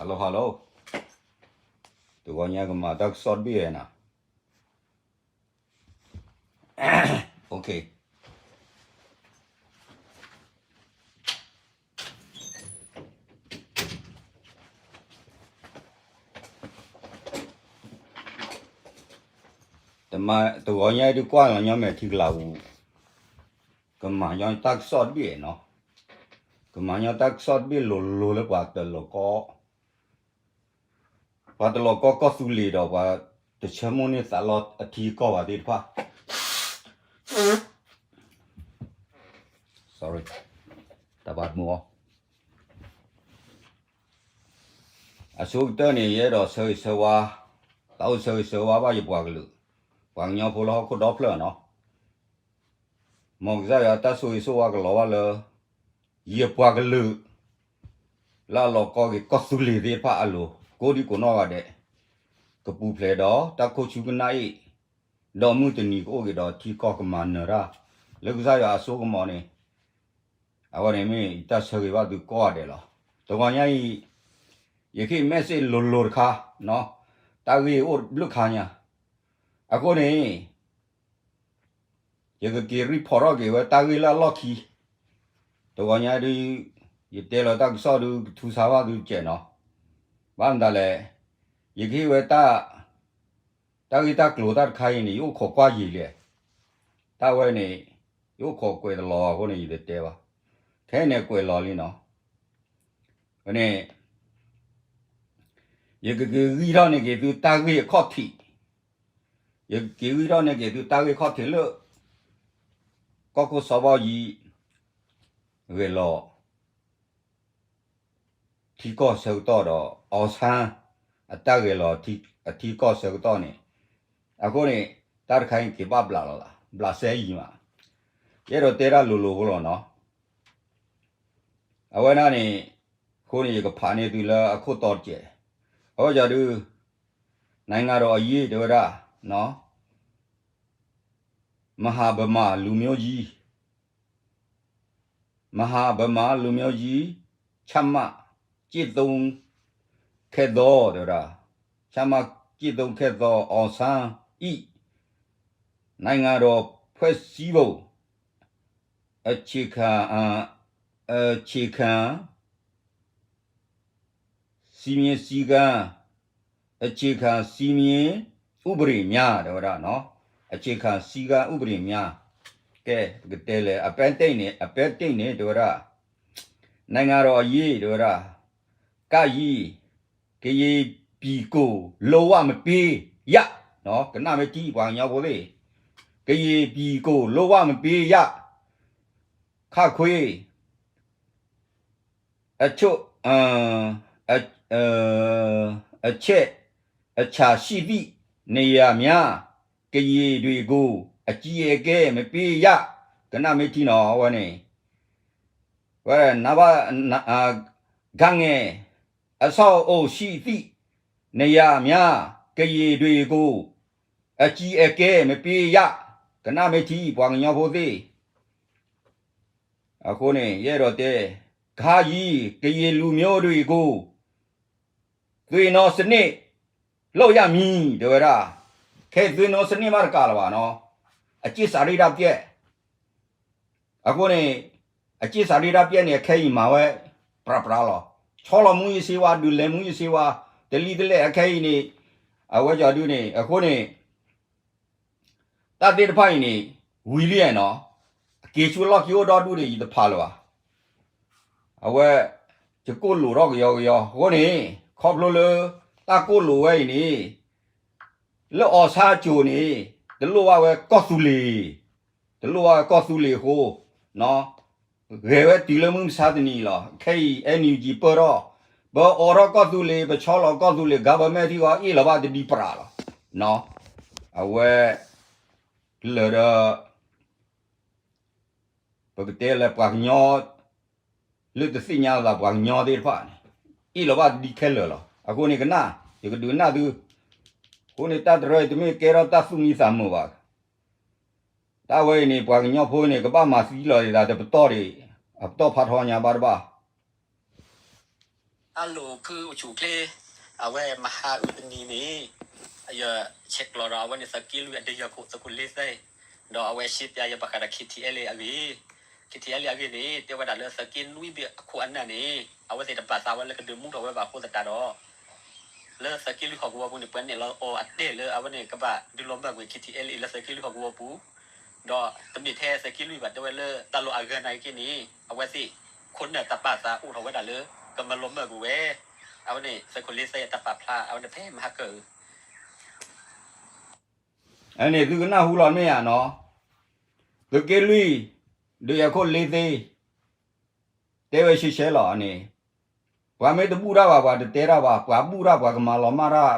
hello hello, တဂီၤညါကမၤတၢ်ကစီၣ်တဘ့ၣ်နၤ, တဂီၤညါဒုးကွၢ်လီၤညီမဲာ်ထံကလၤပူၤ, ကမၤညီတၢ်ကစီၣ်တဘ့ၣ်နီၤ, ကမၤညီတၢ်ကစီၣ်တဘ့ၣ်လိၤလိၤလၢပှၤတလီၤကီ ပှၤတလီၤကီကီၢ်သူလ့ၤဒီးပှၤတဆၢမိၣ်န့ၢ်သးလီအထံအကီၢ်ဘၣ်သ့ၣ်တဖၣ်, sorry, တၢ်ဘၣ်မူအီၤ, အဆိကတၢၢ်န့ၣ် ယအဲၣ်ဒိးဆၢဂ့ၤဆၢဝါ, သးအိၣ်ဆၢဂ့ၤဆၢဝါဘၣ်ယပှၤကလုာ်, ပှၤကညီဖိလၢဟီၣ်ခိၣ်ဒီဖျၢၣ်နီၤ, မ်ကစၢ်ယွၤတၢ်ဆိၣ်ဂ့ၤဆိၣ်ဝါကလီၤဘၣ်လၢ ယပှၤကလုာ် လၢအလီၤကီက့ၤကီၢ်သူလ့ၤသ့ၣ်တဖၣ်အလိၤ ကိးဒံကိးနီၢ်ဂၤဒဲး, ကပူၤဖျဲးဒီးတၢ်ခိၣ်ဆူကနၣ်အ့ၣ်, ဒီးမုၢ်တနံၤကအိၣ်က့ၤဒီးထံကီၢ်ကမၤနၢၤတၢ်, လၢကစၢ်ယွၤအစိကမီၤန့ၣ်, အဝဲန့ၣ်မ့ၢ်ယတၢ်ဆၢဂ့ၤဘၣ်သုကိးဂၤဒဲးလီၤ. တဂီၤညါအံၤ, ယကဟ့ၣ် message လိၤလိၤတခါ, တၢ်ဂ့ၢ်အိၣ်ဘျုးခါညါ, အဃိန့ၣ် ယကက့ၤ report ထီၣ်က့ၤဝဲတၢ်ဂ့ၢ်လၢအလီၢ်ခံ, တဂီၤညါဒုး, ယတဲလီၤတၢ်ကစီၣ်ဒုးကထူဆါဘၣ်သုတကဲးနီၤ, ဘၣ်မတၤလဲၣ်, ယကဟ့ၣ်ဝဲတၢ်, တၢ်ဂ့ၢ်တၢ်ကျိၤတၢ်တခါအံၤန့ၣ် ယအိၣ်ခိးကွၢ်ယံာ်လဲၣ်, တၢ်ဝဲန့ၣ်, ယအိၣ်ခိးကွဲးတလီၤအဃိန့ၣ် ယတတဲဘၣ်, ခဲအံၤန့ၣ်ကွဲးလီၤလံနီၤ, န့ၣ် ယကက့ၤဂံၢ်ထီၣ်န့ၢ်က့ၤသုတၢ်ဂ့ၢ်အခီၣ်ထံး, ယကက့ၤဂံၢ်ထီၣ်န့ၢ်က့ၤသုတၢ်ဂ့ၢ်အခီၣ်ထံးလၢ ကီၢ်ခိၣ်စီၤဘီယံၤ ဂဲၤလီၤ ထံကီၢ်ဆၢကတီၢ်ဒီး အောင်ဆန်း အတၢ်ဂဲၤလီၤအထံကီၢ်ဆၢကတီၢ်န့ၣ်, အဃိန့ၣ်, တၢ်တခါအံၤက့ၤဘၣ်ဘျးလီၤသး, ဘျးစဲအံၤမး, ယအဲၣ်ဒိးတဲတၢ်လိၤလိၤဖိလီၤနီၤ. အဝဲဒၣ်န့ၣ်, အဃိန့ၣ် ယကဖးန့ၢ်သုလၢအခိၣ်တီတကဲး, အဝဲဒၣ်ဒုး, နိုင်ငံတော်အရေး တဲဝဲဒၣ်, महा बमा लुम्योजी, महा बमा लुम्योजी, छमा, चितुंग, खेदो တဲဝဲဒၣ်, छमा, चितुंग, खेदो, အောင်ဆန်း ၏ နိုင်ငံတော်ဖွဲ့စည်းပုံ အခြေခံ, အ, အခြေခံ စည်းမျဉ်းစည်းကမ်း, အခြေခံစည်းမျဉ်းဥပဒေများ တဲဝဲဒၣ်နီၤ, အခြေခံစည်းကမ်းဥပဒေများ, ကဲ, ပကတဲလဲၣ်, အပဲတ့ၢ်န့ၣ်, အပဲတ့ၢ်န့ၣ် တဲဝဲဒၣ်, နိုင်ငံတော်အရေး တဲဝဲဒၣ်, က ယံၤ, ကရင်ပြည်ကို လုံးဝမပေးရ, ကနၣ်မ့ၢ်ထံ ပှၤကညီဖိသ့ၣ်, ကရင်ပြည်ကို လုံးဝမပေးရ, ခခွေး အချုပ်, အ, အ, အချက်အချာရှိသည့်နေရာများ ကရင်တွေကို အကြီးအကဲမပေးရ, ကနၣ်မ့ၢ်ထံနီၤ အဝဲန့ၣ်, ဝဲ, နဘၣ်, ဂငယ်, အဆောက်အအုံရှိသည့်နေရာများ ကရင်တွေကို အကြီးအကဲမပေးရ, ကနၣ်မ့ၢ်ထံ ပှၤကညီဖိသ့ၣ် အဃိန့ၣ် ယအဲၣ်ဒိးတဲ, ကဟါယံၤ ကရင်လူမျိုးတွေကို သွေးနှောစနစ် လုပ်ရမည် တဲဝဲဒၣ်, ခဲအံၤသွေးနှောစနစ်မးတကးလၢၤဘၣ်နီၤ, အကျင့်စာရိတ္တပျက်, အဃိန့ၣ်, အကျင့်စာရိတ္တပျက်န့ၣ် အခဲအံၤမၤဝဲ ပြးပြးလီၤ, ဆီလီၤ မူးယစ်ဆေးဝါး, ဒုးလဲၤ မူးယစ်ဆေးဝါး, တလံတလဲၣ် အခဲအံၤန့ၣ်, အဝဲကီၤဒုန့ၣ် အဃိန့ၣ် တၢ်သ့ၣ်တဖၣ်အံၤန့ၣ် ဝံၤလံနီၤ, အက့ၤဆူလီၢ်ခံအိၣ်ဒီဒူၣ်န့ၣ် ယတဖးလၢၤဘၣ်, အဝဲ, ယကိၣ်လိာ်ထီၣ်ကယီကယီ, အဃိန့ၣ် ခီဖျိလၢ တၢ်ကိၣ်လိာ်ဝဲအံၤန့ၣ်, လၢအောင်ဆန်းအကြိုန့ၣ် တလိၣ်ဘၣ်ဝဲကီၢ်သူလ့ၤ, တလိၣ်ဘၣ်ဝဲကီၢ်သူလ့ၤအဃိ, ဂဲၤဝဲတုၤလၢမုၢ်မဆါတနံၤလီၤ, ခဲအံၤ NUG ပၢၢ်ထီၣ်, ပအီၣ်ထီၣ်ကီၢ်သူလ့ၤ ပဆီလီၤကီၢ်သူလ့ၤ government ထံဂီၤအ့ၣ်လီၤဘၣ်တဒံးပြးလီၤ, အဝဲ, လၢာ်ဒီး ပကတဲလၢပှၤကညီ, လၢတသ့ၣ်ညါသးပှၤကညီသ့ၣ်တဖၣ်န့ၣ်, အ့ၣ်လီၤဘၣ်တဒံးခဲလၢာ်လီၤ, အဃိန့ၣ်ကနၣ်, ယကဒုးနၢ်သု, အဃိန့ၣ် တၢ်တရၢအံၤတမ့ၢ်ကဲထီၣ်တၢ်သူၣ်မံသးမုာ်ဘၣ်, တၢ်ဝဲအံၤန့ၣ် ပှၤကညီဖိန့ၣ် ကဘၣ်မၤသံလီၤဒ်သိးတပတီၢ်ဒံး, အပတီၢ်ဖးထီညါဘၣ်တဘၣ် Hello ဖုအိၣ်ဆူၣ်အိၣ်ချ့, အဝဲမဟါအုၣ်တနံၤန့ၣ် ယဆဲးကျိးဒီးအဝဲန့ၣ် သုးက့လွံၢ်အဒုးယၤခိၣ် သုးခိၣ်လ့သ့, ဒီးအဝဲရှဲပၠးယၤဘၣ်ဃးဒီး KTLA အဂ့ၢ်, KTLA အဂ့ၢ်န့ၣ် တဲဝဲဒၣ်လၢသုးက့နွံဘ့ၣ်အခိၣ်အနၢ်န့ၣ် အဝဲသ့ၣ်တဘၣ်သးဝဲလၢကဒုးမူထီၣ်ဝဲဘၣ်အဃိသတးဒီး လၢသုးက့လွံၢ်ဟီၣ်ကဝီၤပူၤန့ၣ် ပှၤနဲၣ်လီၤအီၤအတဲာ်လၢအဝဲန့ၣ် ကဘၣ်ဒုးလီၤမၢ်ကွံာ် KTLA လၢသုးက့လွံၢ်ဟီၣ်ကဝီၤပူၤ, ဒီးတမ့ၢ်ထဲသုးက့လွံၢ်ဘၣ် တဲဝဲလၢတၢ်လီၢ်အဂၤနာ်က့န့ၣ် အဝဲသ့ၣ် ခိၣ်နၢ်တၢ်ပာ်သးအိၣ်ထီၣ်ဝဲဒၣ်လၢ ကမၤလီၤမၢ်ကွံာ်ဝဲ, အဝဲန့ၣ်သုးခိၣ်လ့သ့အတၢ်ပာ်ဖျါ အဝဲန့ၣ်ဖဲမဟါကၢၢ် အန့ၣ်သုကနၢ်ဟူလီၤမ့ၢ်ဧါနီၤ, သုးက့လွံၢ် ဒုးယၤခိၣ်လ့သ့ တဲဝဲရှဲရှဲလီၤန့ၣ်, ပှၤမ့ၢ်တဘူၣ်တၢ်ဘၣ် ပှၤတတဲတၢ်ဘၣ်, ပှၤဘူၣ်တၢ်ပှၤကမၤလီၤမၢ်တၢ်,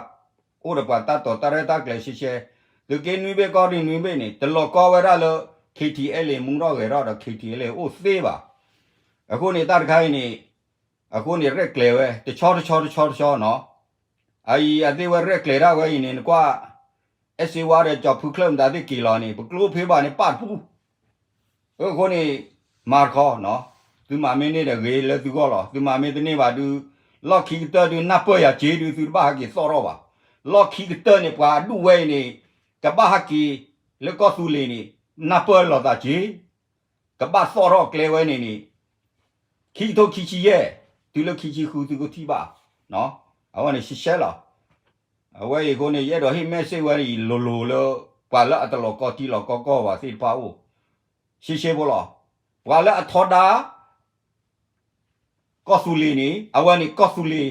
အိၣ်ဒီးပှၤတၢ်တိာ်တၢ်ရဲၣ်တၢ်ကျဲၤရှဲရှဲ, သုးက့နွံဘ့ၣ်ကီၢ်ရ့ၣ်နွံဘ့ၣ်န့ၣ် တလီၤကီဝဲဒၣ်လၢ KTLA မူထီၣ်ဂဲၤထီၣ်ဒီး KTLA အိၣ်သ့ဘၣ်. အဃိန့ၣ်တၢ်တခါအံၤန့ၣ်, အဃိန့ၣ်ရဲၣ်ကျဲၤဝဲ တဆီတဆီတဆီတဆီနီၤ, အအံၤအသ့ၣ်ဝဲရဲၣ်ကျဲၤတၢ်ဝဲအံၤန့ၣ် နကွၢ် အဲၣ်စ့ဝါဒီးကၠီၤဖုချၢၣ်မတၤသ့ၣ်က့ၤလီၤန့ၣ် ပကျိဖ့ဘၣ်န့ၣ်ပာ်တပူၤ အဃိန့ၣ် မၤတခီနီၤ, သုမၤမ့ၢ်န့ၢ်ဒီးဂ့ၤလၢသုဂီၢ်လီၤ, သုမၤမ့ၢ်တန့ၢ်ဘၣ်ဒုး, လီၢ်ခံကတၢၢ်ဒုးနၢ်ပၢၢ်ယၤစ့ဒုး သုတဘၣ်ဟဲက့ၤသီၣ်ထီၣ်ဘၣ်. လီၢ်ခံကတၢၢ်န့ၣ် ပှၤအဒူၣ်ဝဲအံၤန့ၣ် ကဘၣ်ဟဲက့ၤလၢကီၢ်သူလ့ၤန့ၣ် နၢ်ပၢၢ်လိာ်သးစ့, ကဘၣ်သီၣ်ထီၣ်ကျဲဝဲန့ၣ်န့ၣ် ခံကထိခံဆံယဲၢ်, တုၤလၢခံဆံဃုသုကထံၣ်ဘၣ်, အဝဲန့ၣ်ရှဲရှဲလီၤ. အဝဲအံၤအဃိန့ၣ် ယအဲၣ်ဒိးဟ့ၣ် message ဝဲအံၤလိၤလိၤလၢ ပှၤလၢအတလီၤကီတံၢ်လီၤကီကီၢ်ဘၣ်သ့ၣ်တဖၣ်အိၣ်, ရှဲရှဲဖိလီၤ. ပှၤလၢအထီဒါ ကီၢ်သူလ့ၤန့ၣ် အဝဲန့ၣ်ကီၢ်သူလ့ၤ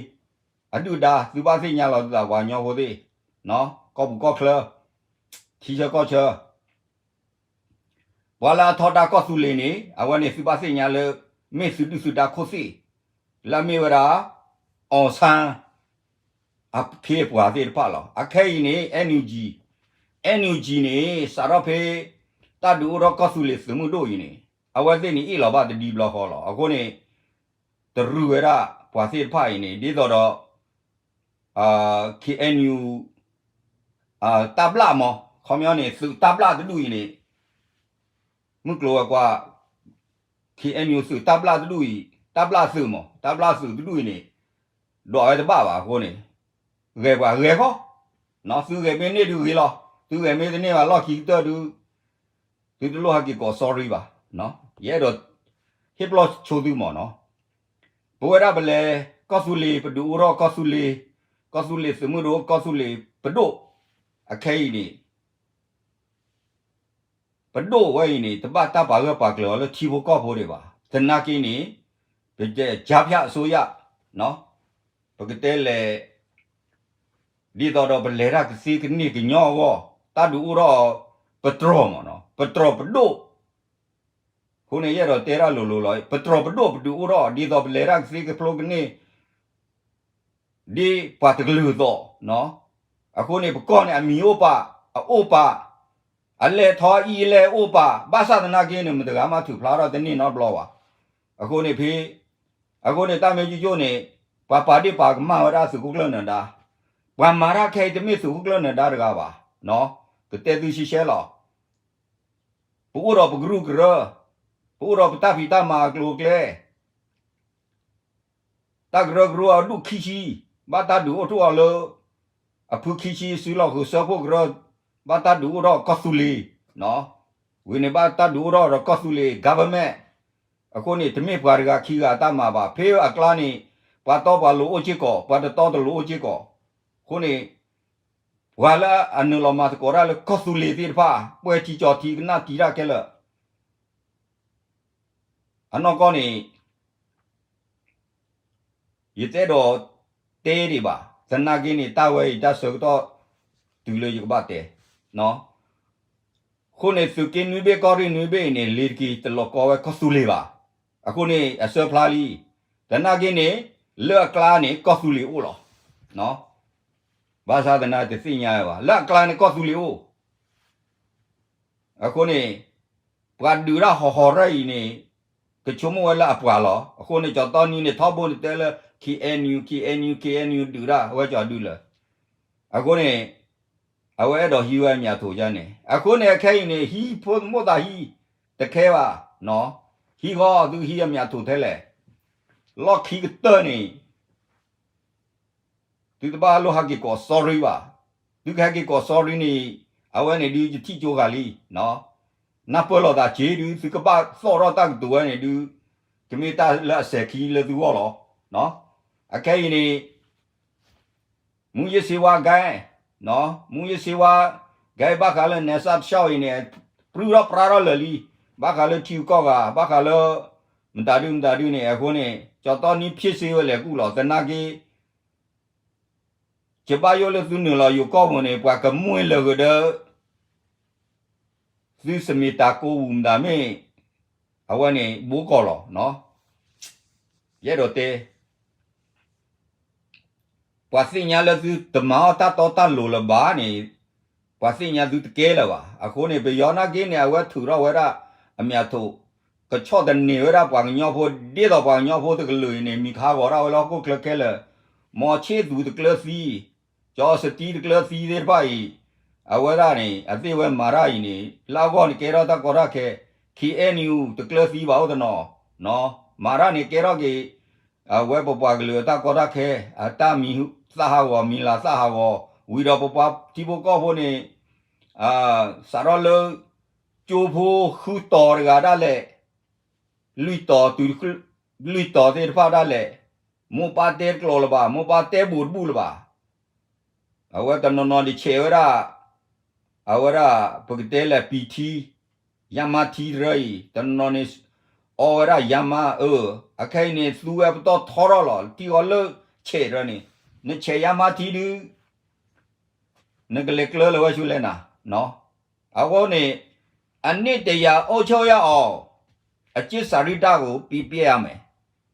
အဒုၣ်ဒါ သုဘၣ်သ့ၣ်ညါလီၤသုသးပှၤကညီဖိသ့ၣ်, ကီၢ်ပူၤကီၢ်ချၢ, ထံဆၢကီၢ်ဆၢ ပှၤလၢအထီဒါကီၢ်သူလ့ၤန့ၣ် အဝဲန့ၣ်သုဘၣ်သ့ၣ်ညါလၢ မ့ၢ်သုဒုၣ်သုဒါခိၣ်သ့ၣ်, လၢအမ့ၢ်ဝဲဒၣ် အောင်ဆန်း အခ့အပှၤသ့ၣ်တဖၣ်လီၤ. အခဲအံၤန့ၣ် NUG, NUG န့ၣ် စးထီၣ်ဖဲ တၢ်ဒုးအိၣ်ထီၣ်ကီၢ်သူလ့ၤသုးမုၢ်ဒိၣ်အံၤန့ၣ် အဝဲသ့ၣ်န့ၣ်အ့ၣ်လီၤဘၣ်တဒံဘျီဃီလီၤ. အဃိန့ၣ် တရုၢ်ဝဲဒၣ်ပှၤသ့ၣ်တဖၣ်အံၤန့ၣ် ဒ်သိးဒီး KNU တၢ်ဘျၣ်မး ခီပညီန့ၣ် သုးတၢ်ဘျၣ်တဒူၣ်အံၤန့ၣ် မုၢ်ကျိၤဝဲၤကွာ် KNU သုးတၢ်ဘျၣ်တဒူၣ်အံၤ တၢ်ဘျၣ်သုးမး တၢ်ဘျၣ်သုးတဒူၣ်အံၤန့ၣ် ဒွးဝဲတဘၣ်ဘၣ်အဃိန့ၣ် ဂဲၤပှၤဂဲၤဃီ, သုဂဲၤမ့ၢ်န့ၢ်ဒုးဂ့ၤလီၤ, သုဂဲၤမ့ၢ်တန့ၢ်ဘၣ်လီၢ်ခံကတၢၢ်ဒုး သုတလိၣ်ဟဲက့ၤကိး sorry ဘၣ်. ယအဲၣ်ဒိး ဟ့ၣ်ပလီၢ်ဆိသုမးနီၤ, ပဝဲဒၣ်ပလဲၤ ကီၢ်သူလ့ၤ ပဒုးအိၣ်ထီၣ်ကီၢ်သူလ့ၤ, ကီၢ်သူလ့ၤသုးမုၢ်ဒိၣ် ကီၢ်သူလ့ၤပဒိၣ်, အခဲအံၤန့ၣ် ပဒိၣ်ဝဲအံၤန့ၣ် တဘၣ်တၢ်ပာ်ဂၢၢ်ပာ်ကျၢၤအီၤလၢထံဖိကီၢ်ဖိဒံးဘၣ်. သနာ်က့န့ၣ် ပကကြားဖြတ်အစိုးရ ပကတဲလဲၣ် ဒ်သိးဒီးပလဲၤတၢ်ကသ့ကန့ၢ်ကညီအဂီၢ် တၢ်ဒုးအိၣ်ထီၣ် ပတြီၢ်မးနီၤ ပတြီၢ်ပဒိၣ် အဃိန့ၣ် ယအဲၣ်ဒိးတဲတၢ်လိၤလိၤလီၤ. ပတြီၢ်ပဒိၣ်ပဒုးအိၣ်ထီၣ် ဒ်သိးပလဲၤတၢ်ကသ့ကဖျိကန့ၢ် ဒ်ပှၤတကလုာ်သိး, အဃိန့ၣ် ပကီၢ်န့ၣ်အမံၤအိၣ်ပာ်, အအိၣ်ပာ်, အလဲၤထီၣ်အံၤလဲၤအိၣ်ပာ်, ဘၣ်ဆၣ်သနာ်က့န့ၣ် မတဂၤမးထုးဖျါထီၣ်တန့ၢ်နီတဘျီဘၣ်. အဃိန့ၣ်ဖဲ, အဃိန့ၣ်တၢ်မ့ၢ်ကၠိကၠိန့ၣ် ပှၤပာ်ဒ့ၣ်ပာ်ကမၣ်ဝဲဒၣ်သုးခိၣ်ကျၢၢ်နၢၤဒါ, ပှၤမၤတၢ်ခဲအံၤတမ့ၢ်သုးခိၣ်ကျၢၢ်နၢၤဒါတဂၤဘၣ်, ကတဲသုရှဲရှဲလီၤ. ပအိၣ်ဒီးပကရူၢ်ကရၢ, ပအိၣ်ဒီးပတၢ်ဖံးတၢ်မၤအကျိၤအကျဲ, တၢ်ကရၢကရိအဒူၣ်ခံဆံ, ဘၣ်တၢ်ဒုးအိၣ်ထီၣ်အီၤလၢ အဖုခံဆံစုလီၢ်ဃုာ်စၢဖှိၣ်ကရၢ, ဘၣ်တၢ်ဒုးအိၣ်ထီၣ်ကီၢ်သူလ့ၤ, ဝံၤန့ၣ်ဘၣ်တၢ်ဒုးအိၣ်ထီၣ်ဒီးကီၢ်သူလ့ၤ government, အဃိန့ၣ် တမ့ၢ်ပှၤတဂၤခံဂၤအတၢ်မၤဘၣ်. ဖဲအကျါန့ၣ် ပှၤတီပှၤလိၤအိၣ်စ့ၢ်ကီး, ပှၤတတီတလိၤအိၣ်စ့ၢ်ကီး, အဃိန့ၣ် ပှၤလၢအနုာ်လီၤမၤသကိးတၢ်လၢကီၢ်သူလ့ၤသ့ၣ်တဖၣ် ပှဲၤထံကၠီၤထံကနၣ်တံာ်တၢ်ခဲလၢာ် အနီၢ်ကီၢ်န့ၣ် ယတအဲၣ်ဒိးတဲဒံးဘၣ်. သနာ်က့န့ၣ် တၢ်ဝဲအံၤတၢ်ဆၢကတီၢ် တုၤလၢယကဘၣ်တဲ, အဃိန့ၣ် သုးက့နွံဘ့ၣ်ကီၢ်ရ့ၣ်နွံဘ့ၣ်အံၤန့ၣ် လ့ၤတက့ၤတလီၤကီဝဲကီၢ်သူလ့ၤဘၣ်. အဃိန့ၣ် အဆၢဖျါလံ. သနာ်က့န့ၣ် လၢအကျါန့ၣ် ကီၢ်သူလ့ၤအိၣ်လီၤ. ဘၣ်ဆၣ်သနာ်တသ့ၣ်ညါဝဲဘၣ်. လၢအကျါန့ၣ် ကီၢ်သူလ့ၤအိၣ် အဃိန့ၣ် ပှၤဒုးတၢ်ဟီၣ်ဟီၣ်ရၢၢ်အံၤန့ၣ် ကဆိကမိၣ်ဝဲလၢအပှၤလီၤ. အဃိန့ၣ် ကၠီၤတီနံၤန့ၣ် ထီဘိန့ၣ်တဲလၢ KNU, KNU, KNU ဒုးတၢ် အဝဲကၠီၤဒုးလၢာ်. အဃိန့ၣ် အဝဲအဲၣ်ဒိးဟံးဝဲအမၠးထိးယါန့ၣ် အဃိန့ၣ် အခဲအံၤန့ၣ် ဟံးဖိသမိၣ်သးဟံး တခဲဘၣ်, ဟံးဃီသုဟံးအမၠးထိးထဲလဲၣ်. လီၢ်ခံကတၢၢ်န့ၣ် သုတဘၣ်လိၣ်ဟဲက့ၤကိး sorry ဘၣ်. သုကဟဲက့ၤကိး sorry န့ၣ် အဝဲန့ၣ်ဒုးယထံၣ်ကၠိဃာ်လံ, နၢ်ပၢၢ်လိာ်သးက့ၤဒုး သုကဘၣ်သီၣ်ထီၣ်တၢ်ကတိၤဝဲန့ၣ်ဒုး ကမ့ၢ်တၢ်လၢအစဲၤခံလၢသုဂီၢ်လီၤ. အခဲအံၤန့ၣ် မူးယစ်ဆေးဝါးဂိုဏ်း, မူးယစ်ဆေးဝါးဂိုဏ်း ဘၣ်ဃးလၢနဲစၢ်တဆှီအံၤန့ၣ် ပြူၢ်ထီၣ်ပြါထီၣ်လၢာ်လံ, ဘၣ်ဃးလၢထံဂုၤကီၢ်ဂၤ ဘၣ်ဃးလၢ မတၤဒုမတၤဒုန့ၣ် အဃိန့ၣ် ကၠီတီနံဖ့စ့ဝဲလဲၤကူၣ်လီၤ သနာ်က့ ယဘၣ်ယိၣ်လၢသုနုာ်လီၤယိၤကီၢ်ပူၤန့ၣ် ပှၤကမှံလၢာ်ဂ့ၤဒီး သုစမ့တၤကိးပူၤမတၤမ့ၢ် အဝဲန့ၣ်ဘိကီၢ်လီၤ. ယအဲၣ်ဒိးတဲ ပှၤသ့ၣ်ညါလၢသုတမၤအီၣ်တၢ်တီတၢ်လိၤလၢၤဘၣ်န့ၣ် ပှၤသ့ၣ်ညါသုတကဲလၢၤဘၣ်. အဃိန့ၣ် ပယီၤနာ်က့န့ၣ် အဝဲထုးထီၣ်ဝဲဒၣ် အမြတ်ထုတ် ကဆီၣ်သနံးဝဲဒၣ်ပှၤကညီဖိ ဒ်သိးပှၤကညီဖိတကလုာ်အံၤန့ၣ် မံၤကဟးဂီၤဒၣ်ဝဲလၢဟီၣ်ခိၣ်ချၢခဲလၢာ်, မီၤဆ့ၣ်သူးတကျၢၤသံ, ကၠီစတံတကျၢၤသံသ့ၣ်တဖၣ်အံၤ အဝဲဒၣ်န့ၣ် အသ့ၣ်ဝဲမၤတၢ်အံၤန့ၣ် လၢအဂီၢ်န့ၣ်ကဲထီၣ်တၢ်ကီတၢ်ခဲ, ခ့ၣ်အဲၣ်ယူၣ် တကျၢၤသံဘၣ်အိၣ်တနီၤ, မၤတၢ်န့ၣ်ကဲထီၣ်က့ၤ အဝဲပပှၤကလုာ်အတၢ်ကီတၢ်ခဲ, အတၢ်မံၤသၣ်ဟးဂီၤ မံၤလၤသၣ်ဟးဂီၤ, ဝံၤဒီးပပှၤထံဖိကီၢ်ဖိန့ၣ် စးထီၣ်လၢ ကၠိဖိဃုတီၤတဂၤဒၣ်လဲာ်, လွံၢ်တီၤတုၤ လွံၢ်တီၤသ့ၣ်တဖၣ်ဒၣ်လဲာ်, မိၢ်ပၢ်တဲတကျိၤလၢၤဘၣ်, မိၢ်ပၢ်တဲဘူးတဘူးလၢၤဘၣ်. အဝဲတနီၤနီၤဒံးဆဲးဝဲဒၣ်, အဝဲဒၣ် ပကတဲလဲၣ် ပံာ်ထံ, ယါမါထံတရၢအံၤ တနီၤနီၤန့ၣ် အီဝဲဒၣ်ယါမါအၢ, အခဲအံၤန့ၣ် သူဝဲပတီၢ်ထီထီၣ်လီၤ ထံဂီၤလၢဆဲးတရၢန့ၣ်, နဆဲးယါမါထံဒုး နကလဲၤကျၢလၢၤဝဲဆူလဲၣ်နၤ, အဃိန့ၣ် အနှစ်တရာအိုးချုပ်ရအောင်, အကျင့်စာရိတ္တကို ပျက်ရမယ်,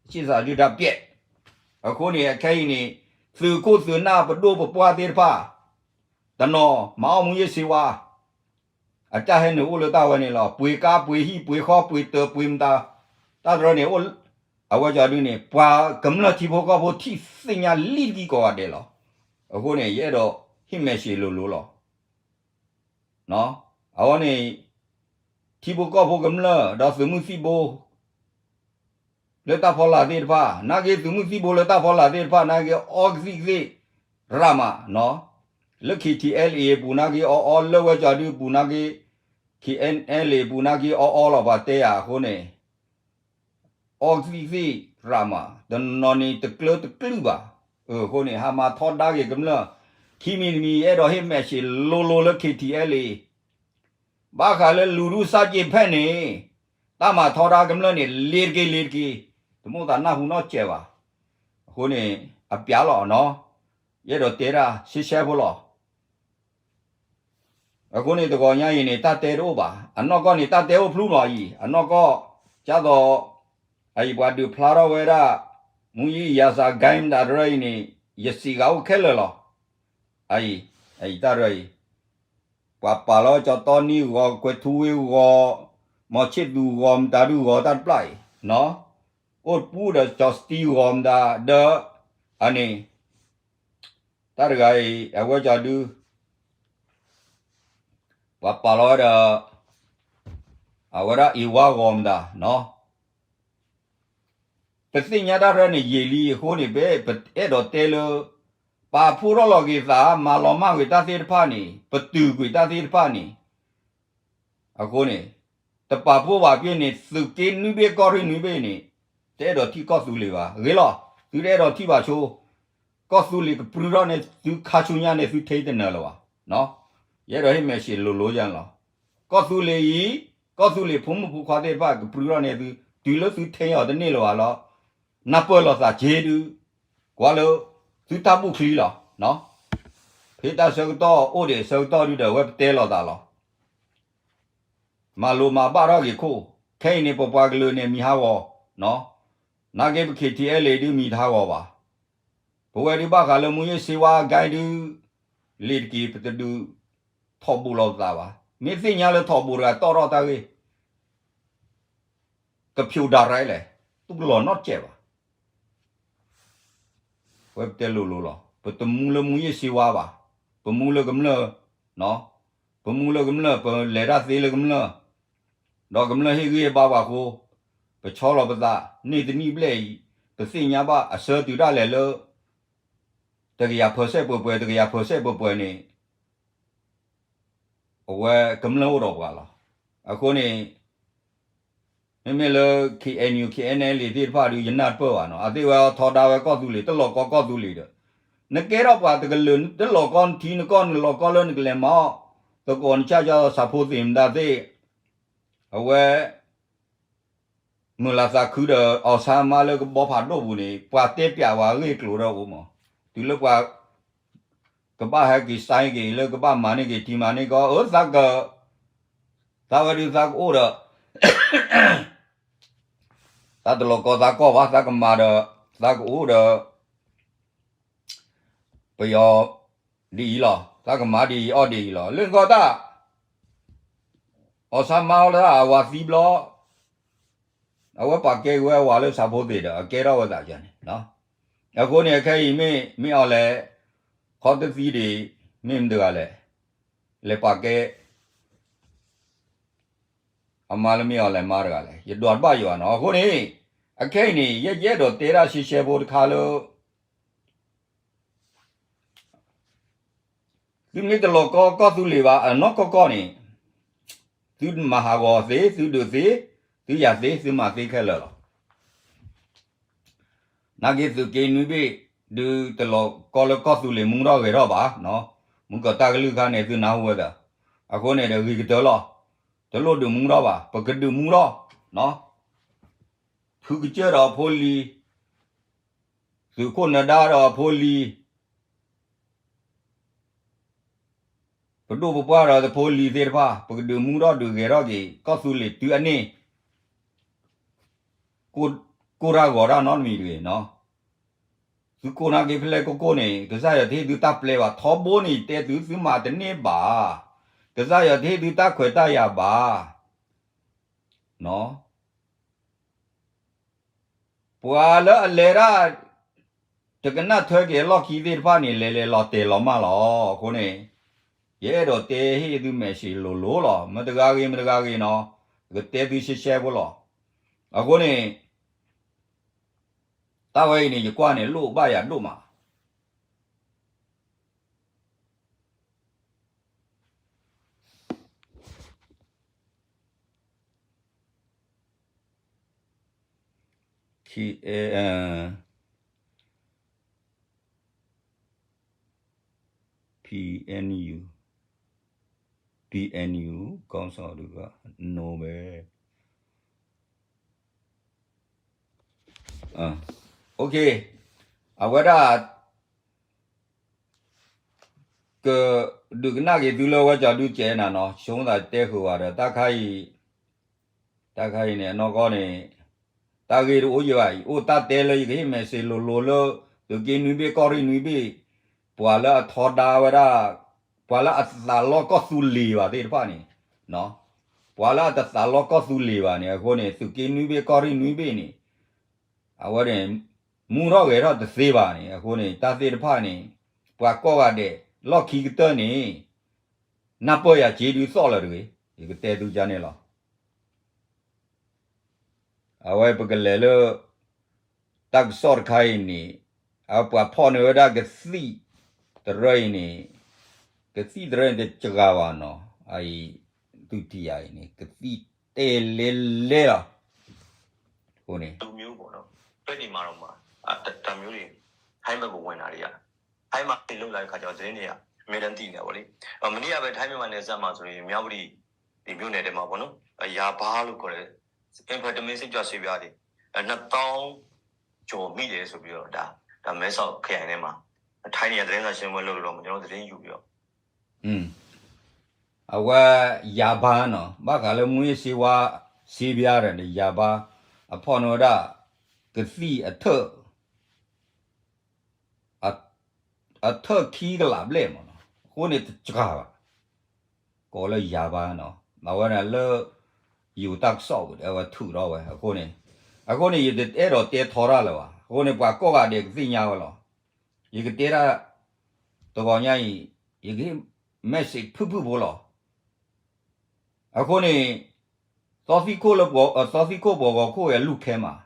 အကျင့်စာရိတ္တပျက်. အဃိန့ၣ် အခဲအံၤန့ၣ် သုးခိၣ်သုးနၢ်ပဒိၣ်ပပှၢ်သ့ၣ်တဖၣ် တနီၤ မၤအီၣ်မူးယစ်ဆေးဝါး, အတၢ်ဟဲနုာ်အိၣ်လၢတၢ်ဝဲန့ၣ်လီၤ. ပှ့ၤကါ ပှ့ၤဟံၣ် ပှ့ၤဃီ ပှ့ၤတၢၤ ပှ့ၤမတၤ, တၢ်တရၢန့ၣ် အဝဲကီဒုန့ၣ် ပှၤကမျၢၢ်ထံဖိကီၢ်ဖိထံၣ်သ့ၣ်ညါလံတကံၢ်ကိးဂၤဒဲးလီၤ. အဃိန့ၣ် ယအဲၣ်ဒိးဟ့ၣ်မဲာ်ဆ့ၣ်လိၤလိၤလီၤ. အဝဲန့ၣ် ထံဖိကီၢ်ဖိကမျၢၢ် ဒီးသုးမုၢ်သံၣ်ဘိ လၢတၢ်ဖီလာ်သ့ၣ်တဖၣ် နာ်က့သုးမုၢ်သံၣ်ဘိလၢတၢ်ဖီလာ်သ့ၣ်တဖၣ် နာ်က့အီကသံၣ်ကသ့ၣ် ရၣ်မး, လၢ ခ့ၣ်ထံၣ်အဲလ်အ့ၣ် အပူၤနာ်က့အီအီ လၢဝဲကီဒုပူၤနာ်က့ ခ့ၣ်ထံၣ်အဲလ်အ့ၣ် အပူၤနာ်က့အီအီလီၤ ပှၤတဲယၤအဃိန့ၣ် အီကသံၣ်ကသ့ၣ်ရၣ်မး တနီၤနီၤန့ၣ်တကျၢတကျုၢ်ဘၣ်. အဃိန့ၣ် ဟးမၤထီဒါက့ၤကမျၢၢ် ခံမံၤတမံၤ ယအဲၣ်ဒိးဟ့ၣ်မဲာ်ဆ့ၣ်လိၤလိၤလၢ ခ့ၣ်ထံၣ်အဲလ်အ့ၣ် ဘၣ်ဃးလၢလူၤဒူၣ်စၢ်က့ၤဖဲန့ၣ် တၢ်မၤထီဒါကမျၢၢ်န့ၣ် လ့ၤတက့ၤလ့ၤတက့ၤ, တမိၣ်သးနၢ်ဟူနီတစဲးဘၣ်. အဃိန့ၣ် အပျးလီၤနီၤ, ယအဲၣ်ဒိးတဲဒၣ်ရှဲရှဲဖိလီၤ. အဃိန့ၣ် တဂီၤညါအံၤန့ၣ် တၢ်တဲတအိၣ်ဘၣ်. အနီၢ်ကီၢ်န့ၣ် တၢ်တဲအိၣ်ဖျူလီၤအံၤ, အနီၢ်ကီၢ် ကၢ်သိး အအံၤပှၤဒုးဖျါထီၣ်ဝဲဒၣ် မူးယစ်ရာဇာဂိုဏ်းမတၤတရၢအံၤန့ၣ် ယစံးဂၤအိၣ်ခဲလၢာ်လီၤ. အအံၤ အအံၤတၢ်တရၢအံၤ ပှၤပာ်လီၤကၠီတီနံဂီၤ ကွဲၤထူဝ့ဂီၤ မီၤဆ့ၣ်သူးဂီၤ မတၤဒုဂီၤတၢ်တပျၢ်အံၤ အိၣ်တပူၤဒီးကၠီစတံဂီၤမတၤဒီး အန့ၣ် တၢ်တဂၤအံၤ အဝဲကၠီဒု ပှၤပာ်လီၤဝဲဒီး အဝဲဒၣ်အ့ၣ်ဝါဂီၤမတၤနီၤ ပသ့ၣ်ညါတၢ်ရဲၣ်န့ၣ်ယံာ်လံအဃိန့ၣ် ပအဲၣ်ဒိးတဲလၢ ပာ်ဖှိၣ်ထီၣ်လီၤက့ၤသး မၤလီၤမၢ်ကွံာ်တၢ်သ့ၣ်တဖၣ်န့ၣ် ပတုာ်ကွံာ်တၢ်သ့ၣ်တဖၣ်န့ၣ် အဃိန့ၣ် တပာ်ဖှိၣ်ဘၣ်ပ့ၢ်န့ၣ် သုးက့နွံဘ့ၣ်ကီၢ်ရ့ၣ်နွံဘ့ၣ်န့ၣ် တအဲၣ်ဒိးထံၣ်ကီၢ်သူလ့ၤဘၣ်. ဂ့ၤလီၤ သုတအဲၣ်ဒိးထံၣ်ဘၣ်ဆိ ကီၢ်သူလ့ၤကပြုၢ်ထီၣ်န့ၢ်သုခါဆူညါန့ၣ် သုထံတနၢၤလၢၤဘၣ်. ယအဲၣ်ဒိးဟ့ၣ်မဲာ်ဆ့ၣ်လိၤလိၤယၤန့ၣ်လီၤ. ကီၢ်သူလ့ၤအံၤ ကီၢ်သူလ့ၤဖိမုၣ်ဖိခွါသ့ၣ်တဖၣ်ကပြုၢ်ထီၣ်န့ၢ်သု တုၤလၢသုထံအီၤတန့ၢ်လၢၤဘၣ်လီၤ. နၢ်ပၢၢ်လိာ်သးက့ၤဒု ကွၢ်လၢ သုတၢ်ဘူၣ်ချံလီၤ. ဖဲတၢ်ဆၢကတီၢ်အိၣ်ဒံးဆၢကတီၢ်ဒုဒီး အဝဲပတဲလိာ်သးလီၤ. မၤလိာ်မၤဘၣ်ထီၣ်က့ၤခိၣ်, ခဲအံၤန့ၣ် ပပှၤကလုာ်န့ၣ်မံၤဟးဂီၤ, နာ်က့ပ ခ့ၣ်ထံၣ်အဲလ့ၣ် ဒုမံၤတဟးဂီၤဘၣ်. ပဝဲဒုဘၣ်ဃးလၢမူးယစ်ဆေးဝါးဂိုဏ်းဒု လ့ၤတက့ၤ ပတဒုးထီၣ်ဘိးလိာ်ပသးဘၣ်. မ့ၢ်သ့ၣ်ညါလၢထီၣ်ဘိးတဂၤတီၣ်ထီၣ်တၢ်ဂ့ၢ် ကဖျိးဒၣ်ရဲလဲၣ်, တူၢ်လီၤနီတစဲးဘၣ်. ဝဲပတဲလိၤလိၤလီၤ. ပတမူလၢမူးယစ်ဆေးဝါးဘၣ်. ပမူလၢကမျၢၢ်, ပမူလၢကမျၢၢ် ပလဲၤတၢ်သ့လၢကမျၢၢ်, ဒီးကမျၢၢ်ဟ့ၣ်ဂံၢ်ဟ့ၣ်ဘါပှၤအဃိ, ပဆီလီၤပသး, န့ၢ်တနံၣ်ဘျဲၣ်အံၤ, ပသ့ၣ်ညါဘၣ်အဆၢတုၤဒၣ်လဲာ်လၢ တကယၤ percent ပှဲၤပှဲၤ တကယၤ percent ပှဲၤပှဲၤန့ၣ် အဝဲကမျၢၢ်အိၣ်ဒီးပှၤလီၤ. အဃိန့ၣ် မ့မ့ၢ်လၢ K N U K N L A သ့ၣ်တဖၣ်ဒီး ယနၢ်တပၢၢ်ဘၣ်နီၤ, အသ့ၣ်ဝဲအထီဒါဝဲကီၢ်သူလ့ၤ တလီၤကီကီၢ်သူလ့ၤဒီး နကဲထီၣ်ပှၤတကလုာ် တလီၤကီနထံနကီၢ် နလီၤကီလၢနကလဲၤမၤအီၣ် သကိးနဆၣ်ယီ ဆၣ်ဖိသ့ၣ်မတၤသ့ၣ် အဝဲ မုၢ်လၢ်သးခုဒီး အီၣ်ဆါမါလၢကဘီဖးဒိၣ်ပူၤန့ၣ် ပှၤတဲပျးဝဲအဂ့ၢ်အကျိၤဒီးအိၣ်မး, တုၤလၢပှၤ ကဘၣ်ဟဲက့ၤစါက့ၤ လၢကဘၣ်မၤန့ၢ်က့ၤ ထံမၤန့ၢ်ကီၢ် အၢ သးက သးဝဲဒုးသးကအိၣ်ဒီး သးတလီၤကီသးကီၢ်ဘၣ် သးကမၤဒီး သးကအိၣ်ဒီး ပယီၤဒ်အံၤလီၤ, သးကမၤဒ်အံၤအီၣ်ဒ်အံၤလီၤ. လၢနကီၢ်တၢ် အီၣ်ဆါမါအီၣ်လၢအဝၤသံဘျီ အဝဲပာ်ကဲက့ၤဝဲအဝၤလၢဆၣ်ဖိသ့ၣ်ဒီး အကဲထီၣ်ဝဲသးန့ၣ်, အဃိန့ၣ် အခဲအံၤမ့ၢ် မ့ၢ်အီၤလဲၣ် ခီတသံဒံး မ့ၢ်မတဂၤလဲၣ်, လဲၤပာ်ကဲ အမါလၢမ့ၢ်အီၤလဲၣ်မါတဂၤလဲၣ်, ယဒွးတဘၣ်ယွၤနီၤ. အဃိန့ၣ် အခဲအံၤန့ၣ် ယဲယအဲၣ်ဒိးတဲဒၣ်ရှဲရှဲဖိတခါလၢ သုမ့ၢ်တလီၤကီကီၢ်သူလ့ၤဘၣ် အနီၢ်ကီၢ်ကီၢ်န့ၣ် သုမၤဟးဂီၤသ့ သုဒုးသ့ သုယၤသ့ သုမၤသ့ခဲလၢာ်လီၤ. နာ်က့သုးက့နွံဘ့ၣ် ဒုးတလီၤကီလၢကီၢ်သူလ့ၤမူထီၣ်ဂဲၤထီၣ်ဘၣ်, မူကီၢ်တၢ်ကလုၢ်ခါန့ၣ် သုနၢ်ဟူဝဲသၢ, အဃိန့ၣ်ဒီးဂ့ၤကတၢၢ်လီၤ, တလိၣ်ဒုးမူထီၣ်ဘၣ် ပကဒုးမူထီၣ်, ဖုကစၢၢ်ဒီးအဖိလံၤ သုးခိၣ်နၢၤဒါဒီးအဖိလံၤ ပဒိၣ်ပပှၢ်ဒီးတဖိလံၤသ့ၣ်တဖၣ် ပကဒုးမူထီၣ်ဒုးဂဲၤထီၣ်က့ၤ ကီၢ်သူလ့ၤတုၤအန့ၢ် ကိၢ်တၢ်ဂီၤတၢ်နီတမံၤတဂ့ၤနီၤ. သုကိးနာ်က့ဖဲလဲၣ်ကိၢ်ကိၢ်န့ၣ် ကစၢ်ယွၤတဟ့ၣ်သုတၢ်ပျဲဘၣ် ထီဘိန့ၣ် တဲသုသုမၤတန့ၢ်ဘၣ်, ကစၢ်ယွၤတဟ့ၣ်သုတၢ်ခွဲးတၢ်ယာ်ဘၣ် ပှၤလၢအလဲၤဒၣ် တကနၣ်ထွဲက့ၤအလီၢ်ခံသ့ၣ်တဖၣ်န့ၣ် လဲၤလဲၤလီၤတဲာ်လီၤမၢ်လီၤ. အဃိန့ၣ် ယအဲၣ်ဒိးတဲဟ့ၣ်သုမဲာ်ဆှးလိၤလိၤလီၤ. မတဂၤဂ့ၤ မတဂၤဂ့ၤနီၤ, ယကတဲသုရှဲရှဲဖိလီၤ. အဃိန့ၣ် တၢ်ဝဲအံၤန့ၣ် ယကွၢ်န့ၣ် လိၣ်ဘၣ်ယၤဒိၣ်မး KNU, PNU ခေါင်းဆောင်တွေက no ပဲ OK အဝဲဒၣ် ကဒုးကနၣ်က့ၤသုလၢဝဲကၠီဒုးကဲးနၤနီၤ ဆိသးတဲဃုာ်ဝဲဒီး တၢ်ခါအံၤ တၢ်ခါအံၤန့ၣ် အနီၢ်ကီၢ်န့ၣ် တၢ်ဂ့ၢ်တအိၣ်ယဘၣ်အံၤ အိၣ်တၢ်တဲလၢယကဟ့ၣ်မဲာ်စ့လိၤလိၤလၢ သုးက့နွံဘ့ၣ်ကီၢ်ရ့ၣ်နွံဘ့ၣ် ပှၤလၢအထီဒါဝဲဒၣ် ပှၤလၢအသးလီကီၢ်သူလ့ၤဘၣ်သ့ၣ်တဖၣ်န့ၣ် ပှၤလၢအတသးလီကီၢ်သူလ့ၤဘၣ်န့ၣ် အဃိန့ၣ် သုးက့နွံဘ့ၣ်ကီၢ်ရ့ၣ်နွံဘ့ၣ်န့ၣ် အဝဲန့ၣ် မူထီၣ်ဂဲၤထီၣ်တသ့ဘၣ်န့ၣ် အဃိန့ၣ် တၢ်သ့ၣ်တဖၣ်န့ၣ် ပှၤကိးဂၤဒဲး လီၢ်ခံကတၢၢ်န့ၣ် နၢ်ပၢၢ်ယၤစ့ဒုးသီၣ်လၢၤတဂ့ၤ ယကတဲသုကန့ၣ်လီၤ. အဝဲပကလဲၤလၢ တၢ်ကစီၣ်တခါအံၤန့ၣ် အပှၤဖီၣ်န့ၢ်ဝဲဒၣ်ကသံၣ်တရၢအံၤန့ၣ် ကသံၣ်တရၢန့ၣ်တစှၤဘၣ်နီၤ အအံၤ သုထံၣ်ယၤအံၤန့ၣ် ကသံၣ်တဲလဲလဲလီၤ အဃိန့ၣ် တမျိုးပေါ့နော်။ ပဲတီမှာတော့မှာ တမျိုးတွေ ထိုင်းဘက်ကိုဝင်တာတွေက ထိုင်းမှာနေလုပ်လာတဲ့ခါကျတော့သတင်းတွေကအမြဲတမ်းသိနေတာပေါ့လေ။ မနေ့ကပဲထိုင်းမြန်မာနယ်စပ်မှာဆိုရင်မြဝတီဒီမြို့နယ်ထဲမှာပေါ့နော် ယာဘာလို့ခေါ်တဲ့ amphetamine စိတ်ကြွဆေးပြားတွေနှစ်သောင်းကျော်မိတယ်ဆိုပြီးတော့ဒါဒါမဲဆောက်ခရိုင်ထဲမှာထိုင်းနေရသတင်းစာရှင်းပွဲလုပ်လို့တော့ကျွန်တော်သတင်းယူပြီးတော့ အဝဲ ယာဘာနီၤ ဘၣ်ဃးလၢ မူးယစ်ဆေးဝါး ဆေးပြားဒီး ယာဘာ အဖီၣ်န့ၢ်ဝဲဒၣ် ကသံၣ်အထၢၣ် အထၢၣ်ခံကလးဘျဲၣ်မးနီၤ အဃိန့ၣ်တစှၤဘၣ် ကိးလၢယာ်ဘါနီၤ အဝဲန့ၣ်လၢ ယိၤတၢ်ကစီၣ်ပူၤဒီး အဝဲထုးထီၣ်ဝဲ အဃိန့ၣ် အဃိန့ၣ် ယတအဲၣ်ဒိးတဲထီတၢ်လၢၤဘၣ် အဃိန့ၣ် ပှၤကိးဂၤဒဲးကသ့ၣ်ညါဝဲလီၤ ယကတဲတၢ် တဂီၤညါအံၤ ယကဟ့ၣ် message ဖုၣ်ဖုၣ်ဖိလီၤ အဃိန့ၣ် သီသံခိၣ်လၢ သီသံခိၣ်ပှၤဂီၤခိၣ်အံၤအလူၢ်ခဲမး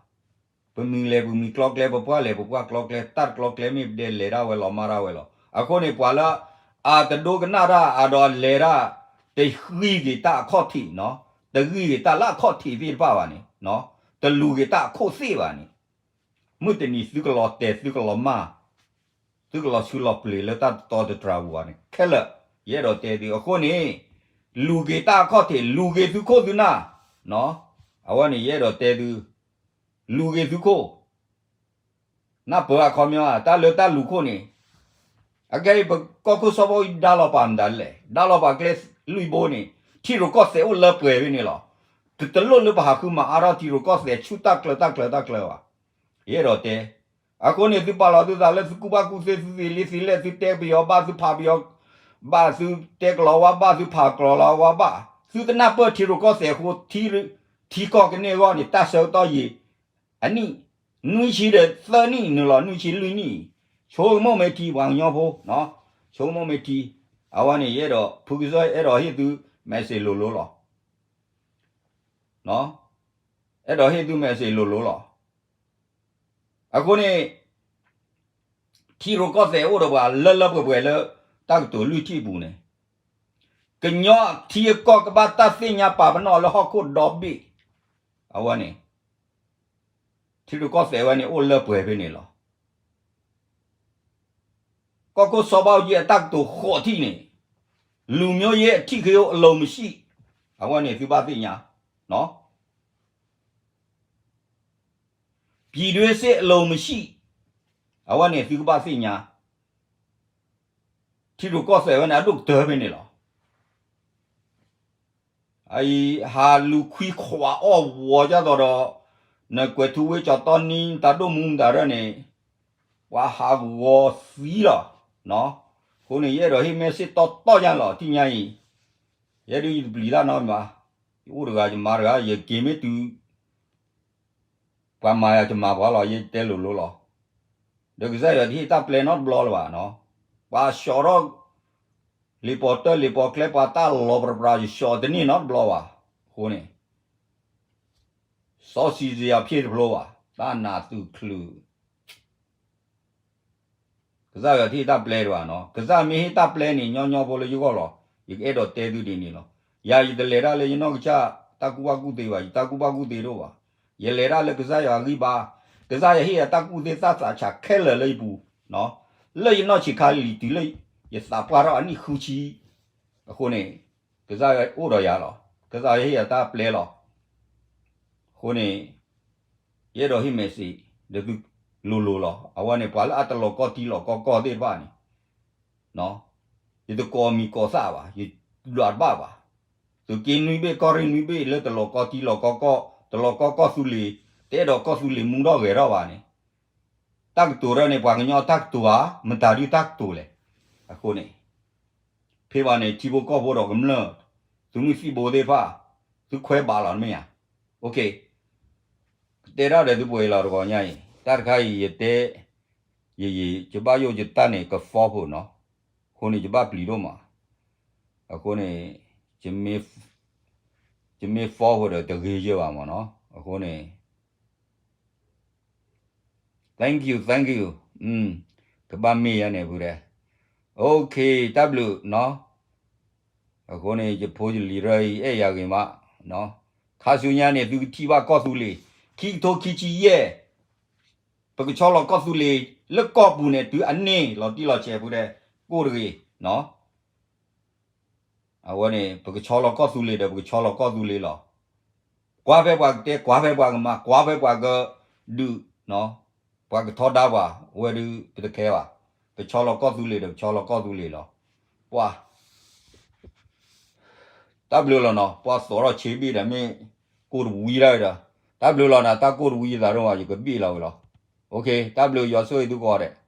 ပမံၤလဲၤပမံၤကျီကျဲ, ပပှၢ်လဲၤပပှၢ်ကျီကျဲ, တၢ်တကျီကျဲမ့ၢ်ပဒဲလဲၤဒၣ်ဝဲလီၤမၢ်ဒၣ်ဝဲလီၤ. အဃိန့ၣ် ပှၤလၢအတဒိကနၣ်တၢ်အဒီးလဲၤတၢ် တဂံၢ်က့ၤတၢ်အခီၣ်ထံးနီၤ, တဂံၢ်က့ၤတၢ်လၢအခီၣ်ထံးသ့ၣ်တဖၣ်ဘၣ်န့ၣ်, တလူၤက့ၤတၢ်အခိၣ်သ့ၣ်ဘၣ်န့ၣ်, မုၢ်တနံၤသုကလီၤတဲာ်သုကလီၤမၢ် သုကလီၤဆူလီၤပျ့ၤလၢတၢ်တတီတတြၢ်ပူၤဘၣ်န့ၣ် ခဲလၢာ်, ယအဲၣ်ဒိးတဲသုအဃိန့ၣ်, လူၤက့ၤတၢ်အခီၣ်ထံး လူၤက့ၤသုခိၣ်သုနၢ်, အဝဲန့ၣ် ယအဲၣ်ဒိးတဲသု, လူၤက့ၤသုခိၣ် နၢ်ပၢၢ်အခီပညီ တၢ်လၢတၢ်လူၤခိၣ်န့ၣ်, အခဲအံၤပကီၢ်ခိၣ်စီၤဘၣ်အူကၠံဒါလီၤပာ်မတၤလဲၣ်, ဒါလီၤပာ်ကျဲလွံၢ်ဘိန့ၣ်, ထံရူၢ်ကီၢ်သဲးအိၣ်လၢပှဲၤဖဲန့ၣ်လီၤ. တလိၣ်လၢပဟးဃုမၤအါထီၣ်ထံရူၢ်ကီၢ်သဲးဆူတၢ်ကျၢၤတၢ်ကျၢၤတၢ်ကျၢၤဘၣ်. ယအဲၣ်ဒိးတဲ, အဃိန့ၣ် သုပာ်လီၤသုသးလၢသုကူၣ်ဘၣ်ကူၣ်သ့ သုသ့လံသ့လဲၣ် သုတဲပယီၤဘၣ် သုဖးပယီၤဘၣ် သုတဲကလီၤဝါဘၣ် သုဖးကလီၤဝါဘၣ်, သုတနၢ်ပၢၢ်ထံရူၢ်ကီၢ်သဲးအဃိ ထံကီၢ်ကန့ၢ်အဂီၢ်န့ၣ် တၢ်ဆၢကတီၢ်ယံာ် အနံၣ်, နွံဆံဒီးသၢနံၣ်နုာ်လီၤ နွံဆံလွံၢ်နံၣ်, ဆိကမိၣ်မ့ၢ်ထံပှၤကညီဖိ, ဆိကမိၣ်မ့ၢ်ထံ, အဝဲန့ၣ် ယအဲၣ်ဒိး ဖုကစၢၢ်အဲၣ်ဒိးဟ့ၣ်သု message လိၤလိၤလီၤ. အဲၣ်ဒိးဟ့ၣ်သု message လိၤလိၤလီၤ. အဃိန့ၣ် ထံရူၢ်ကီၢ်သဲးအိၣ်ဒီးပှၤလၢလၢပှဲၤပှဲၤလၢ တၢ်ကတိၤလွံၢ်ထံၣ်အပူၤန့ၣ်, ကညီထံအကီၢ်ကဘၣ်တၢ်သ့ၣ်ညါပာ်ပနီၣ်လၢဟီၣ်ခိၣ်ဒီဘ့ၣ်, အဝဲန့ၣ် ထံရူၢ်ကီၢ်သဲးဝဲန့ၣ် အိၣ်လၢပှဲၤဖဲန့ၣ်လီၤ. ကီၢ်ခိၣ်စီၤဘၣ်အူကၠံအတၢ်ကတိၤဃိးထံၣ်န့ၣ်, လူမျိုးရေးအဓိကရုဏ်းအလိုမရှိ, အဝဲန့ၣ်သုဘၣ်သ့ၣ်ညါ, ပြည်တွင်းစစ်အလိုမရှိ, အဝဲန့ၣ်သုကဘၣ်သ့ၣ်ညါ, ထံရူၢ်ကီၢ်သဲးဝဲန့ၣ် အဒိၣ်ကတၢၢ်ဖဲန့ၣ်လီၤ. အအံၤ ဟးလူၤခွံခွးအီၣ်ဝီၤဒ်သိးဒီး နကွဲးထူဝ့ကၠီၤတီနံ တၢ်ဒိၣ်မူမတၤဒၣ်န့ၣ်, ပှၤဟးဂီၤသံလီၤ. အဃိန့ၣ် ယအဲၣ်ဒိးဟ့ၣ် message တီတီညါလီၤ ထံၣ်ညါအံၤ, ယဲဒၣ်ယတပျံၤတၢ်နီတမံၤဘၣ်, ယအိၣ်တဂၤယမၤတဂၤ ယက့ၤမ့ၢ်တုၤ ပှၤမၤယၤကမၤပှၤလီၤ ယတဲလိၤလိၤလီၤ. ဒီးကစၢ်ယွၤတဟ့ၣ်တၢ်ပျဲနီတဘျီလၢၤဘၣ်နီၤ, ပှၤဆှီထီၣ် လံာ်ပိာ်တၢၢ်လံာ်ပိာ်ကျဲ ပှၤတၢ်လီၤပြးပြး ယဆှီတန့ၢ်နီတဘျီဘၣ်. အဃိန့ၣ် စီဆှံစရာဖျၢၣ်တဖျိဘၣ်, တၢ်နးသူၣ်ချုး ကစၢ်ယွၤတဟ့ၣ်တၢ်ပျဲတဘၣ်နီၤ, ကစၢ်မ့ၢ်ဟ့ၣ်တၢ်ပျဲန့ၣ် ညီညီဖိလၢယဂီၢ်လီၤ. ယကအဲၣ်ဒိးတဲသုဒ်န့ၣ်လီၤ. ယၤယတလဲၤတၢ်လၢယနီၢ်ကစၢ်တၢ်ကူၣ်ဘၣ်ကူၣ်သ့ဘၣ်, ယတၢ်ကူၣ်ဘၣ်ကူၣ်သ့တအိၣ်ဘၣ်. ယလဲၤတၢ်လၢကစၢ်ယွၤအဂံၢ်ဘါ, ကစၢ်ယွၤဟ့ၣ်ယၤတၢ်ကူၣ်သ့သးစးဆးခဲလၢာ်လၢယပူၤ, လၢယနီၢ်ဆံးခါလံၤတုၤလၢယသးပှၢ်ထီၣ်အနံၣ်ဃုဆံ, အဃိန့ၣ် ကစၢ်ယွၤအိၣ်ဒီးယၤလီၤ. ကစၢ်ယွၤဟ့ၣ်ယၤတၢ်ပျဲလီၤ. အဃိန့ၣ် ယအဲၣ်ဒိးဟ့ၣ် message ဒီးသုလိၤလိၤလီၤ. အဝဲန့ၣ် ပှၤလၢအတလီၤကီထံလီၤကီကီၢ်သ့ၣ်တဖၣ်န့ၣ်, ယတကိးမံၤကိးသၣ်ဘၣ်, ယဒွးတဘၣ်ဘၣ်. သုးက့နွံဘ့ၣ် ကီၢ်ရ့ၣ်နွံဘ့ၣ် လၢတလီၤကီထံလီၤကီကီၢ်, တလီၤကီကီၢ်သူလ့ၤ, တအဲၣ်ဒိးကီၢ်သူလ့ၤမူထီၣ်ဂဲၤထီၣ်ဘၣ်န့ၣ်, တၢ်ကတိၤဒၣ်န့ၣ် ပှၤကညီတၢ်ကတိၤဧါ, မတၤဒုတၢ်ကတိၤလဲၣ်. အဃိန့ၣ် ဖဲဘၣ်န့ၣ် ထံဖိကီၢ်ဖိဒီးကမျၢၢ်, သုးမုၢ်သံၣ်ဘိသ့ၣ်တဖၣ်, သုခွဲးဘးလီၤတမ့ၢ်ဧါ. ကတဲတၢ်ဒီးသုပှဲၤလီၤတဂီၤညါအံၤ, တၢ်တခါအံၤယတဲ, ယယံာ် ယဘၣ်ယိၣ်ယတၢ်န့ၣ်က forward နီၤ, အဃိန့ၣ် ယဘၣ်ပျံၤဒိၣ်မး, အဃိန့ၣ် ယမ့ၢ် forward ဒီးတဂ့ၤယဲၢ်ဘၣ်မးနီၤ, အဃိန့ၣ် thank you, thank you, ကဘၣ်မ့ၢ်ယၤန့ၣ်ဖုဒဲး, okay တၢ်ဘျုးနီၤ, အဃိန့ၣ် ယဖိယလံၤရၢအံၤ အဲၣ်ယၤဂ့ၤမး, ခါဆူညါန့ၣ် သုကထံၣ်ဘၣ်ကီၢ်သူလ့ၤ, ခံကထိခံဆံယဲၢ်, ပကဆီလီၤကီၢ်သူလ့ၤ လၢကီၢ်ပူၤန့ၣ် တုၤအန့ၢ်လီၤတံၢ်လီၤဆဲးဖုဒဲး, ကိၣ်တဂ့ၤ, အဝဲန့ၣ် ပကဆီလီၤကီၢ်သူလ့ၤဒီး ပကဆီလီၤကီၢ်သူလ့ၤလီၤ. ကွၢ်ဖဲပှၤကတဲ, ကွၢ်ဖဲပှၤကမၤ, ကွၢ်ဖဲပှၤကဒုး, ပှၤကထီဒါပှၤ, အဝဲဒုး ပတခဲဘၣ်. ပဆီလီၤကီၢ်သူလ့ၤဒီး ပဆီလီၤကီၢ်သူလ့ၤလီၤ. ပှၤ တၢ်ဘျုးလီၤနီၤ, ပှၤသိးထီၣ်ဆ့ဘ့ၣ်ဒီး မ့ၢ်ကိၣ်တဝံဒၣ်ဒီး, တၢ်ဘျုးလီၤနၤ, တၢ်ကိၣ်တဝံယသးဒိၣ်မး ယကဘ့ၣ်လီၤဝဲလီၤ. တၢ်ဘျုး ယွၤဆိၣ်ဂ့ၤသုကိးဂၤဒဲး.